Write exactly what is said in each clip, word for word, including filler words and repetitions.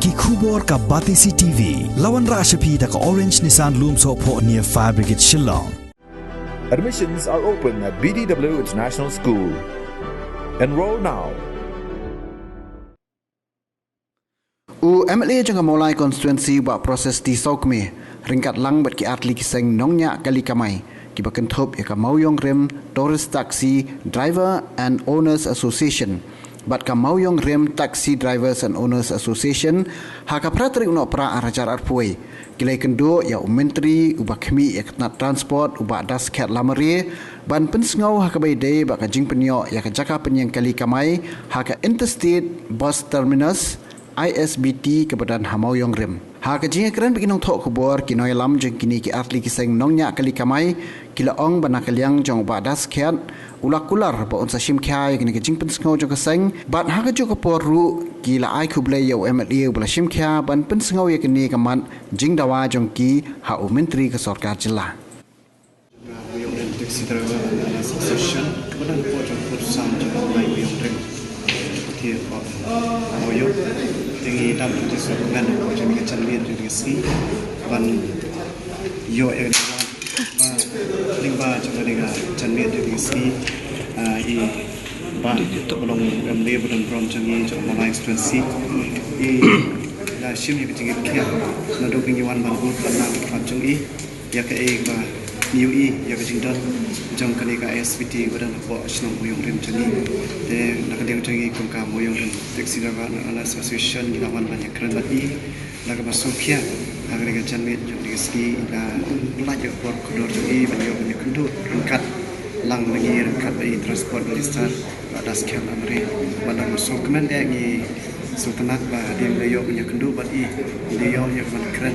Ki khubor ka Batesi T V. La wanrah sha phi da ka Orange Nissan Lumsohphoh near Fire Brigade Shillong. Admissions are open at B D W International School. Enroll now. U M L A jong ka Mawlai Constituency, Bah Proses T Sawkmie, ryngkat lang bad ki artylli ki seng nongñiah kali kamai kiba kynthup ïa ka Mawïong Rim Tourist Taxi Driver and Owners Association bad ka Mawïong Rim Taxi Drivers and Owners Association, ha ka phra tarik u Nohprah ar hajar arphew wei, ki la ïakynduh ïa u Myntri uba khmih ïa ka tnat transport, u Bah Daskhiat Lamare, ban pynsngew ha kaba ïadei bad ka jingpynïoh ïa ka jaka pynïeng kali kamai ha ka Interstate Bus Terminus, I S B T, kaba don ha Mawïong Rim. Ha ka jingïakren bad ki nongthoh khubor, ki nongïalam jong kine ki artylli ki seng nongñiah kali kamai ki la ong ba na ka liang jong u Bah Daskhiat, u la kular ba un sa shim khia ïa kane ka jingpynsngew jong ka seng, bad ha kajuh ka por ruh ki la ai khublei ïa u M L A uba la shim khia ban pynsngew ïa kane ka mat jingdawa jong ki ha u Myntri ka Sorkar Jylla. Mawïong Rim Taxi Driver Owners Association, kaba don hapoh jong Pud Sam jong ka Mawïong Rim, County of Mawïong. Te ngi dang ïa ka jingsngewkmen hapoh jong ka janmiet jong ka sngi ban ïoh ïa ka ba lyngba jong ka janmiet jong ka sngi, ah, i Bah Bah Long M L A ba don burom jong ngi jong ka Mawlai Constituency, i la shim ïa ka jingkitkhlieh naduh ba ngi wan ban bud ban nang ki khmat jong i. Ïa kaei ba ngi ïohi ïa ka jingdon jong kane ka I S B T ba don hapoh shnong Mawïong Rim jong ngi. Te na ka liang jong ngi kum ka Mawïong Rim Taxi Driver and Owners Association ngi la wan ban ïakren bad i da kaba sngewkhia ha kane ka janmiet jong kane ka sngi, i la pynlait ïa ka por kordor jong i ban ïoh ban ïakynduh ryngkat lang ma ngi ryngkat bad i Transport Minister Bah Daskhiat Lamare. Bad da kaba sngewkmen eh ngi sngewtynnat ba hadien ba ïoh ban ïakynduh bad i, ngi la ïoh ïa ka ban kren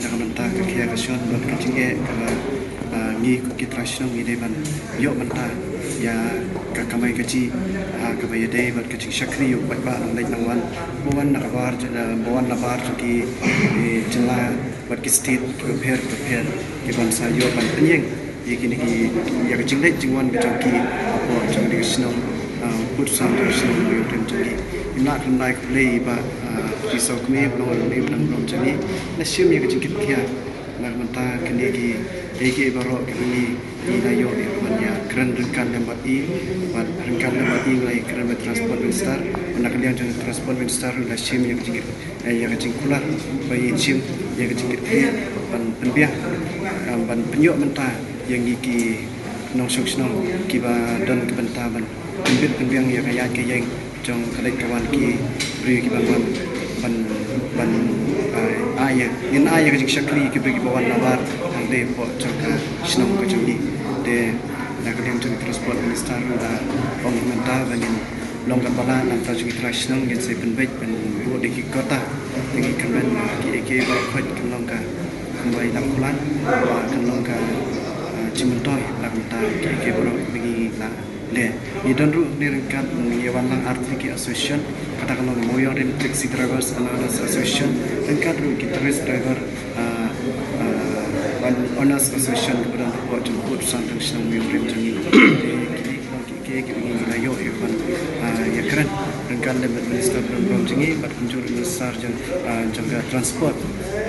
na ka bynta ka khia ka shon bad ka jingeh kaba, ah, ngi kum ki trai shnong ngi dei ban ïoh bynta ïa ka kamai kajih, ah, kaba ïadei bad ka jingshakri ïa u paidbah nongleit nongwan, ba wan na ka bar, ah, ba wan na bar jong ki, eh, jylla bad ki state kiba pher kiba pher, ki ban sa ïoh ban pynïeng ïa kine ki, ïa ka jingleit jingwan ka jong ki hapoh jong kane ka shnong, ah, Pud Sam jong ka shnong Mawïong Rim jong ngi. Ngim lah khlem da ai khublei ïa i Bah, ah, T Sawkmie, ba long, ba long burom jong ngi, la shim ïa ka jingkitkhlieh na ka bynta kine kiei kiei baroh kiba ngi, ngi la ïoh ïa ka ban ïakren ryngkat lem bad i, bad ryngkat lem bad i ngi la ïakren bad Transport Minister, bad na ka liang jong Transport Minister la shim ïa ka jingkit eh, ïa ka jingkular ba ngin shim ïa ka jingkitkhlieh ban pynbiang, em, ban pynïoh mynta ïa ngi ki nongshong shnong kiba don ka bynta ban pynbit pynbiang ïa ka ïaid ka ïeng jong ka leit ka wan ki briew kiban wan ban, ban, eh, ai ïa, ngin ai ïa ka jingshakri ki briew kiba wan nabar hangne hapoh jong ka shnong ka jong ngi. Te na ka liang jong Transport Minister ruh la ong mynta ba ngin long kaba lah na ka bynta jong ki trai shnong, ngin sa pynbeit ban buh da ki quota. Te ngi kyrmen ba kiei kiei baroh khoit kan long ka kumba i dang kular, ba kan long ka, ah, jingmyntoi na ka bynta kiei kiei baroh ba ngi la leh. Ngi don ruh hangne ryngkat, ngi wan lang artylli ki association, kata ka long Mawïong Rim Taxi Drivers and Owners Association, ryngkat ruh ki Tourist Driver, ah, ah, Owners Association kaba don hapoh jong ka Pud Sam jong ka shnong Mawïong Rim jong ngi. Te kine ki long ki kiei kiba ngi la ïoh ïa ka ban, ah, ïakren ryngkat lem bad Minister ba don burom jong ngi bad kumjuh ruh Minister jong, ah, jong ka Transport.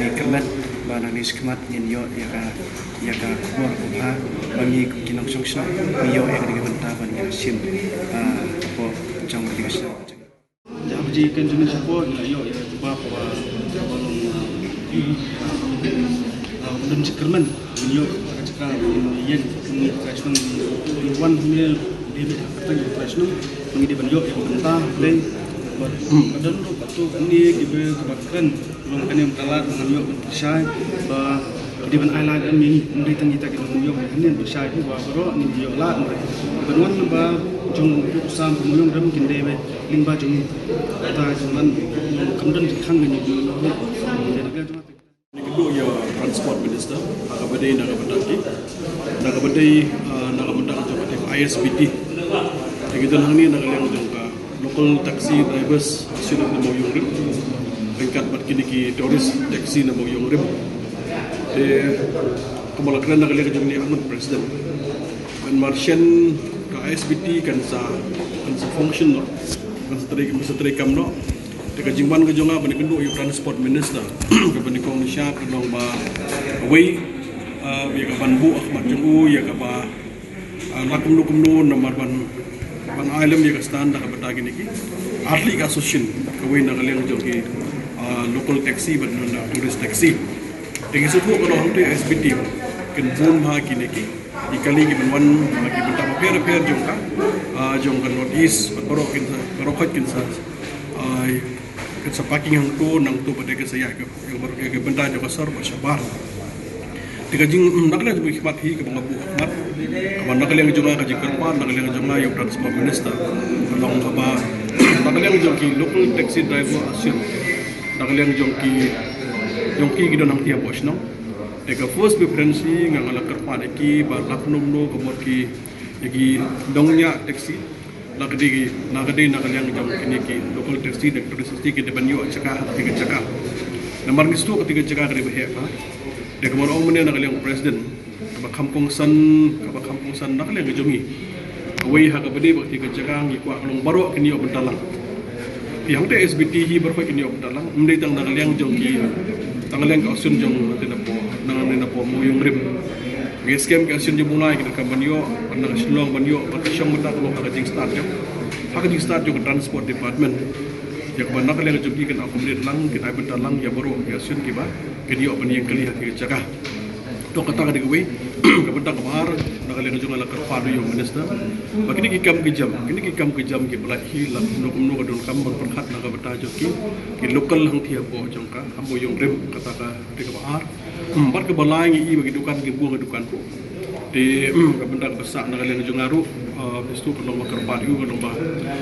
Ngi kyrmen ba nangne shakhmat ngin ïoh ïa ka, ïa ka khubor kaba bha ba ngi kum ki nongshong shnong ngi ïoh ïa kane ka bynta ban ïa shim, ah, hapoh jong kane ka shnong. Jaka ba jingïakren jong ngi shapoh ngi la ïoh ïa ka jubab kaba, kaba long, ah, ah, kaba don jingkyrmen. Ngi ïoh ïa ka jaka ba ngin ïeng kum ki trai shnong, ngi wan hangne dei beit ha ka kyrteng ki trai shnong ba ngi dei ban ïoh ïa ka bynta. Dei bad ka don ruh katto katne kiba, kiba kren long kane ka lad ba ngan ïoh ban pynshai ba ki dei ban ai lad em ïa ngi, ym dei tang kita ki nongmawïong. Hangne pynshai hi ba baroh ngi ïoh lad ban wan ba jong u Pud Sam ka Mawïong Rim kin dei ba lyngba jong ngi. Kata jong ngan kam don jingkhang ngi ïoh. Ngi kynduh ïa Transport Minister ha kaba dei na ka bynta ki, na kaba dei, ah, na ka bynta ka jong ka I S B T. Te ngi don hangne na ka liang jong ka Local Taxi Drivers Association na Mawïong Rim ryngkat bad kine ki Tourist Taxi na Mawïong Rim. Te kumba la kren na ka liang jong une u President, ban marshen ka I S B T kan sa, kan sa function noh, kan sa trei, kan sa trei kam noh. Te ka jingwan ka jong nga ban ïakynduh ïa u Transport Minister kaba nyngkong nyngshap ka long ba, kawei, ah, ïa ka ban buh ha khmat jong u ïa kaba, ah, la kumno kumno namar ban, ban ai lem ïa ka stand da kaba ta kine ki ar tylli ka association, kawei na ka liang jong ki, ah, local taxi bad na tourist taxi. Te ngi sngewthuh ka long hangta S B T kin bun bha kine ki, ki kali ki ban wan na ki bynta bapher bapher jong ka, ah, jong ka North East, bad baroh kin sa, baroh khoit kin sa, ah, kin sa parking hangto, nangto pat de kin sa ïaid ka, ka, ka bynta jong ka sor bad shabar. Te ka jing, mm, na ka liang jong ki khmat hi kaba nga buh ha khmat, kaba na ka liang jong nga ka jingkyrpad na ka liang jong nga ïa u Transport Minister, ka long kaba na ka liang jong ki local taxi driver association, na ka liang jong ki, jong ki ki don hangta hapoh shnong. Te ka first preference hi nga, nga la kyrpad ïa ki ba la kumno kumno ka mut ki, ïa ki nongñiah taxi, la ka dei, la ka dei na ka liang jong kine ki local taxi, da tourist taxi, ki dei ban ïoh jaka ha kata ka jaka. Namar ngi sngewthuh kata ka jaka ka dei ba heh bha. Te kumba ong mynne na ka liang u president, kaba kham kongsan, kaba kham kongsan na ka liang ka jong ngi, kawei ha kaba dei ba kata ka jaka ngi kwah ka long baroh kin ïoh bynta lang. Te hangta S B T hi baroh kin ïoh bynta lang, ym dei tang na ka liang jong ki, tang na ka liang ka association jong, na, na, napoh Mawïong Rim. Ngi skhem ki association jong Mawlai ki donkam ban ïoh, ban na ka Shillong ban ïoh, ban ka shong mynta ka long ha ka jingstad jong, ha ka jingstad jong ka Transport Department. Ïa kaba na ka liang jong ki kin accommodate lang, kin ai bynta lang ïa baroh ki association kiba kin ïoh ban ïeng kali ha kata ka jaka. To kata ka dei kawei. Ka bynta kaba ar, na ka liang jong nga la kyrpad ïa u minister ba kine ki kam ki jam, kine ki kam ki jam kiba la hi la kumno kumno ka donkam ban pyrkhat na ka bynta jong ki, ki local hangta hapoh jong ka, ha Mawïong Rim, kata ka dei kaba ar. Hmm, bad kaba lai ngi i ba ki dukan ki buh ki dukan ruh. Te, hmm, ka bynta kaba sah na ka liang jong nga ruh, ah, bistu ka long ba kyrpad ïa u ka long ba,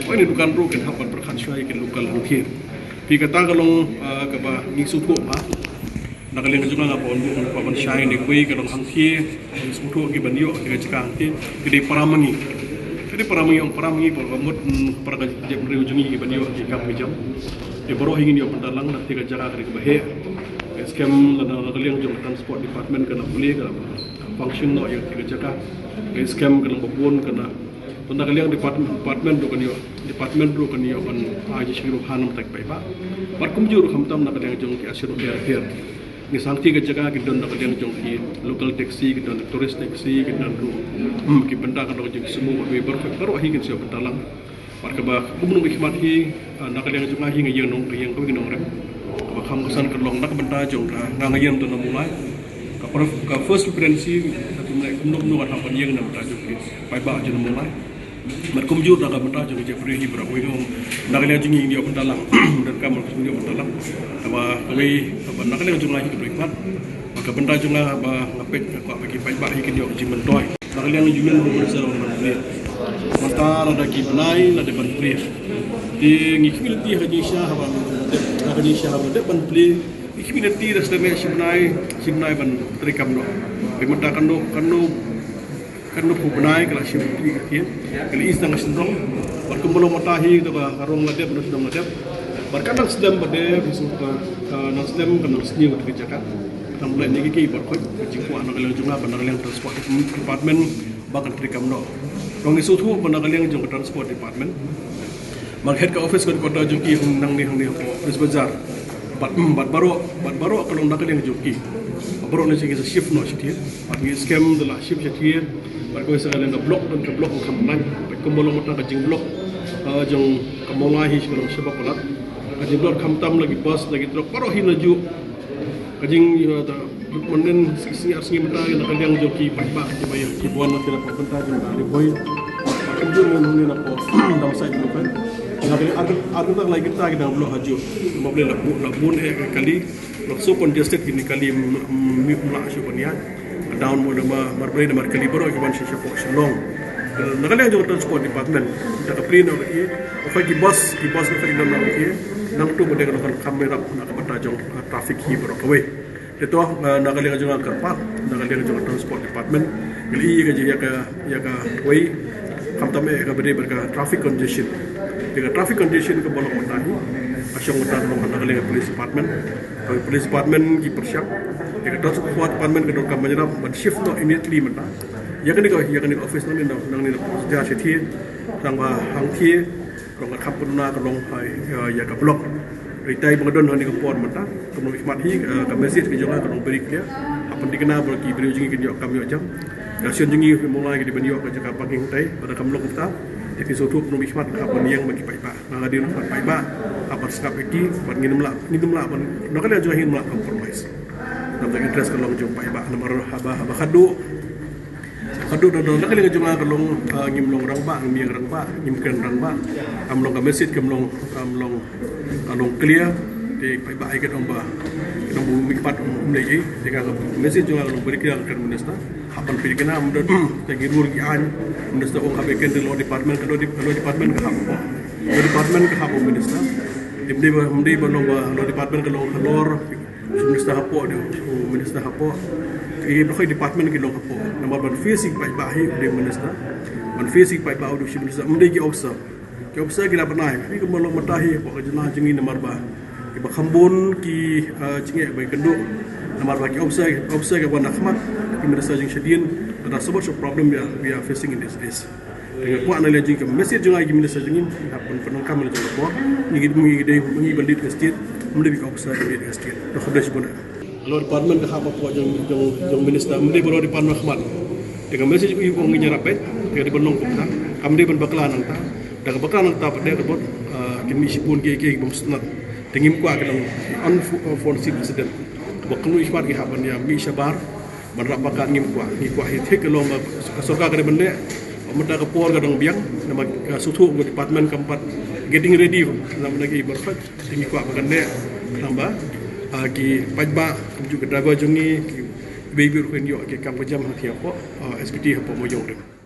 ba kine dukan ruh kin hap ban pyrkhat shuwa ïa ki local hangta. Te kata ka long, ah, kaba ngi sngewthuh ba na ka liang jong nga, nga kwah ban, kwah ban shai ne kawei ka long hangta, ngi sngewthuh ki ban ïoh ki ka jaka hangta, ki dei para ma ngi. Ki dei para ma ngi, ong para ma ngi, para ka mut, mm, para ka jaitbynriew jong ngi ki ban ïoh ki kam ki jam. Te baroh hi ngin ïoh bynta lang, na kata ka jaka ka dei kaba heh. Ngi skhem lada na ka liang jong ka Transport Department ka la pule, ka la function noh ïa kata ka jaka. Ngi skhem ka long ba bun ka na, to na ka liang department, department ruh kan ïoh, department ruh kan ïoh ban ai jingsngewnguh ha na ka bynta ki paidbah. Bad kumjuh ruh khamtam na ka liang jong ki association bapher bapher. Ngi sangeh ka jaka ki don na ka liang jong ki local taxi, ki don tourist taxi, ki don ruh, hmm, ki bynta ka dei jong ki sumo, bad baroh, baroh hi kin sa ïoh bynta lang. Bad kaba kumno ki khmat hi, ah, na ka liang jong nga hi nga ïeng nong, nga ïeng kawei ki nongrim. Kaba kham kongsan ka long na ka bynta jong ka, nga, nga ïeng to na Mawlai. Ka, ka first preference hi, ka kumno kumno ka hap ban ïeng na ka bynta jong ki paidbah jong na Mawlai. Bad kumjuh na ka bynta jong ka jaitbynriew hi baroh kawei, na ka liang jong ngi ngi ïoh bynta lang, donkam ngi ïoh bynta lang. Kaba kawei, kaba na ka liang jong nga hi ka dei khmat. Bad ka bynta jong nga ba nga peit, nga kwah ba ki paidbah hi kin ïoh ka jingmyntoi. Na ka liang Union Rome Reserve ban plie. Mynta lada ki bnai lada ban plie. Te ngi khmih lynti ha ka jingshisha haba, ha ka jingshisha haba dep ban plie. Ngi khmih lynti da sdang shi bnai, shi bnai ban treikam noh. Te mynta katno, katno, katno phew bnai ka la shim plie ka ktien. Ka la i sdang ka shynrong. Bad kumba long mynta hi to ka rong la dep, ka shynrong la dep. Bad ka nang slem bad dep, ka, ka nang slem, ka nang sniew ka jaka. Tang ba la ïa ki ki baroh khoit, ka jingkwah na ka liang jong nga bad na ka liang Transport Department ba kan treikam noh. To ngi sngewthuh ba na ka liang jong ka Transport Department, ba head ka office ka headquarter jong ki hangne, hangne hapoh Police Bazar. Bad, hmm, bad baroh, bad baroh ka long na ka liang jong ki. Bad baroh ne jong ki sa shift noh shatei. Bad ngi skhem da la shift shatei. Bad kawei sa ka liang ka block, don ka block kham pynlait. Bad kumba long mynta ka jingblock, ah, jong ka Mawlai hi ka long shibak palat. Ka jingblock khamtam la ki bus, la ki truck, baroh hi najuh. Ka jing, eh, ta, mynnin sngi, sngi ar sngi mynta na ka liang jong ki paidbah kiba ïa, ki wan na ki na pynta jong ka Ri Bhoi. Kumjuh ngi ngi na pynta dang sai jong ka. Na ka liang ar, ar kynta lai kynta ki dang block hajuh. Ba balei la bun, la bun eh ka kali. Lok so congested kine kali, m-, m-, m-, mla shu ban ïaid. Down mo na ma, mar balei na mar kali baroh ki wan sha shapoh Shillong. Na ka liang jong ka Transport Department. Ta ka plie na ki, ki bus, ki bus na ka liang na ki. Nangta ba dei ka long kan kham ïarap na ka bynta jong, eh, traffic hi baroh kawei. Te to, eh, na ka liang jong ka kyrpad, na ka liang jong ka Transport Department, ngi la ïohi ïa ka, ïa kawei, khamtam eh kaba dei bad ka traffic congestion. Te ka traffic congestion kaba long mynta hi, ka shong mynta ka long na ka liang ka Police Department. Ka Police Department ki pyrshang, te ka Transport Department ka donkam ban ïarap ban shift noh immediately mynta. Ïa kane ka, ïa kane ka office nangne, nangne na Police Station shatei, tang ba hangtei, ka long ka kham pynlong ka long ha, ïa, ïa ka block. Itai ba nga don ha kane ka por mynta, kumno i khmat hi, eh, ka message ka jong nga ka long very clear. Hap ban tikna ba ki briew jong ngi kin ïoh kam ïoh jam. Ka sien jong ngi phi mawlai ka dei ban ïoh ka jaka parking tai, bad kam long kumta. Te phi sngewthuh kumno i khmat hap ban ïeng bad ki paidbah. Nga ka dei ruh paidbah, hap ban sngap ïa ki, bad ngin ym lah, ngin ym lah ban, na ka liang jong ngi ngin ym lah compromise. Namar ka interest ka long jong paidbah, namar haba, haba khadduh. Khadduh don don, na ka liang jong nga ka long, ah, ngim long rangbah, ngim ïeng rangbah, ngim kren rangbah. Kam long ka message, kam long, kam long, ka long clear. Te paidbah ai ka dong ba, ka dong ba ym i khmat um lei ei. Te ka message jong nga ka long very clear, ka minister. Hap ban pyrkhat na, mynta, te ki ruh ki aiñ, minister ong hap ban kren da law department, ka law de-, law department ka hap. Law department ka hap, minister. Te ym dei ba, ym dei ba long ba law department ka long halor, minister hapoh de, minister hapoh. Ki ba khoi department ki long hapoh. Namar ban face ïa ki paidbah hi u dei minister. Ban face ïa ki paidbah u dei chief minister. Ym dei ki officer. Ki officer ki la bnai. Phi kumba long mynta hi hapoh ka jylla jong ngi namar ba, ki ba kham bun ki, eh, jingeh ba ki kynduh. Namar ba ki officer, officer ki wan na khmat, ki minister jong shadien. But that's so much of problem we are, we are facing in these days. Te nga kwah na liang jong ka message jong nga ïa ki minister jong ngi, hap ban pyndonkam na jong ka por. Ngi ki, ngi ki dei, ngi ban lead ka state, ym dei ki officer ki lead ka state. Te khublei shibun. Law department ka hap hapoh jong, jong, jong minister, ym dei ba law department khmat. Te ka message u ong ngi ïarap beit, te ka dei ban long kumta. Kam dei ban bakla nangta. Da ka bakla nangta pat de ka bot, ah, kin mih shibun ki, ki bym sngewtynnat. Te ngim kwah ka long unforeseen incident. Ba kynnoh i khmat ki hap ban ïa mih shabar. Ban rap ba ka ngim kwah, ngi kwah hi thik ka long ba ka sorkar ka dei ban leh. Mynta ka por ka dang biang, namar ka sngewthuh ka department kam pat getting ready, namar ki ba rap, te ngi kwah ba kan leh, namar, ah, ki paidbah, kumjuh ka driver jong ngi, ki baby ruh kin ïoh ki kam ka jam ha ki hapoh, ah, S B T hapoh Mawïong te.